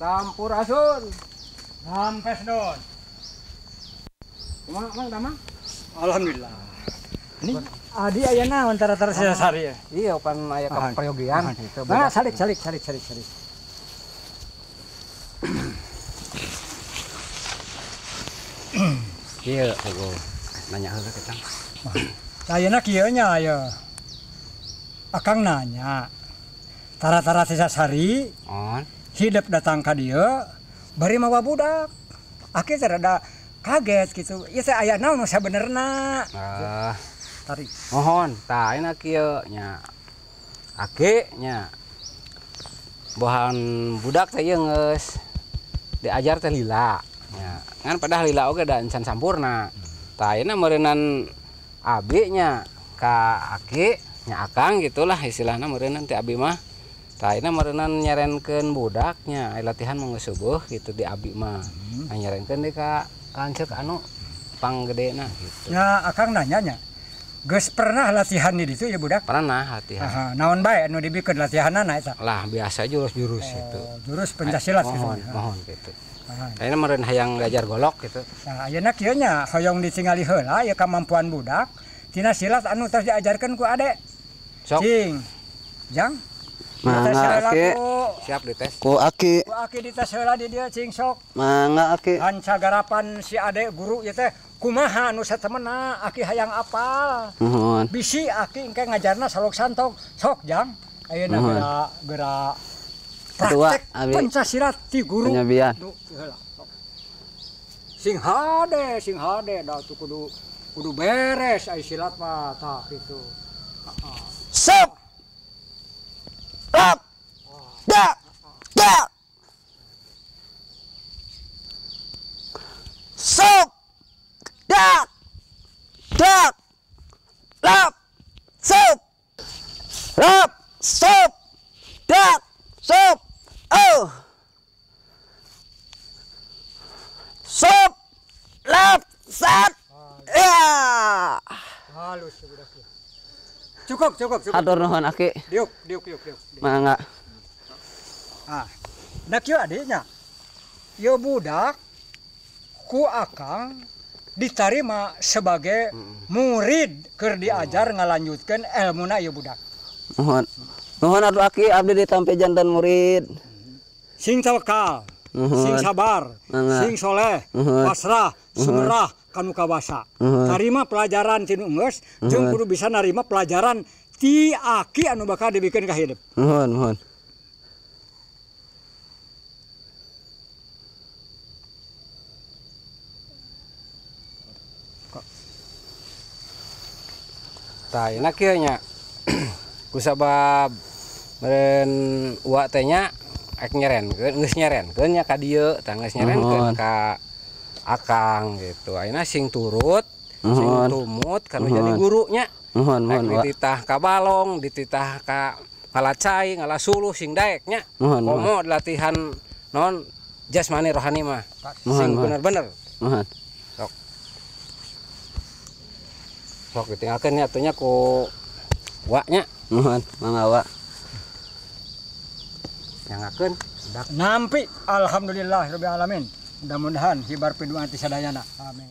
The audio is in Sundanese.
Sampurasun. Rampes don. Kumaha Mang Damang? Alhamdulillah. Ini adi aya naon tara-tara sasari ya? Iya, pan aya kaprayogian gitu. Nah, salik salik salik salik salik. Iya, aku nanya heula ke Kang. Ayeuna kieu nya aya. Akang nanya. Tara-tara sasari. On. Hidup datang ka dieu bari mawa budak. Aki teh rada kaget gitu. Ieu teh aya naon nu sabenerna? Tarik. Mohon, tah ayeuna kieu nya. Aki nya. Bohan budak teh ieu geus diajar teh lila. Nya. Ngan padahal lila oge da encan sampurna. Tah ayeuna meureunnan abi nya ka aki nya akang gitulah istilahna meureunnan teh abi mah. Tah ayeuna meureunnan nyarenkeun budaknya aya latihan mah geus subuh gitu di abi mah. Nah, nyarenkeun deui ka lanceuk anu panggedena gitu. Nya akang nanya nya. Geus pernah latihan di ditu ya budak? Pernah latihan. Aha, naon bae anu dibikeun latihanana eta? Lah biasa jurus-jurus gitu. Jurus pencaksilat gitu. Mohon gitu. Ayeuna meureun hayang ngajar golok gitu. Nah, ayeuna kieu nya hoyong ditingali heula ya kamampuan budak tina silat anu tos diajarkeun ku ade. Sok. Cing. Jang. Mangga aki. Siap dites. Ku aki. Ku aki dites heula di dieu cing sok. Mangga aki. Hanca garapan si ade guru ieu teh kumaha anu satemena aki hayang apal. Nuhun. Bisi aki engke ngajarna salok santok. Sok jang. Ayeuna geura praktek pencaksilat ti guru. Sing hade da tuh kudu beres ai silat mah tah kitu. Sop. Lap. Da. Da. Sop. Da. Da. Lap. Sop. Lap. Sop. Da. Sop. Oh. Sop. Lap. Sat. Ya. Halus budak. Cukup. Hatur nuhun aki. Diuk. Mangga. Ah. Nah kieu adiknya. Ieu budak ku akang diterima sebagai murid keur diajar ngalanjutkeun elmuna ieu budak. Nuhun. Nuhun atuh aki abdi ditampi janten murid. Sing tawakal, sing sabar, sing soleh, pasrah, sumerah kanu kawasa. Tarima pelajaran ti nu geus jeung kudu bisa narima pelajaran ti aki anu bakal dibikeun ka hidup. Nuhun, nuhun. Tah ayeuna kieu nya. Kusabab meureun uwa teh nya ek nyerenkeun, geus nyerenkeun nya ka dieu, tah geus nyerenkeun ka akang gitu. Ayeuna sing turut, sing tumut kanu jadi gurunya. Nuhun, nuhun. Dititah ka balong, dititah ka ngala cai, ngala suluh sing daek nya. Komo latihan non jasmani rohani mah. Sing bener-bener. Nuhun. Sok. Sok ditinggalkeun nya atuh nya ku wa nya. Nuhun, mangga wa. Nyangakeun nampi alhamdulillah rabbil alamin. Mudah-mudahan hibar piduan ti sadayana. Amin.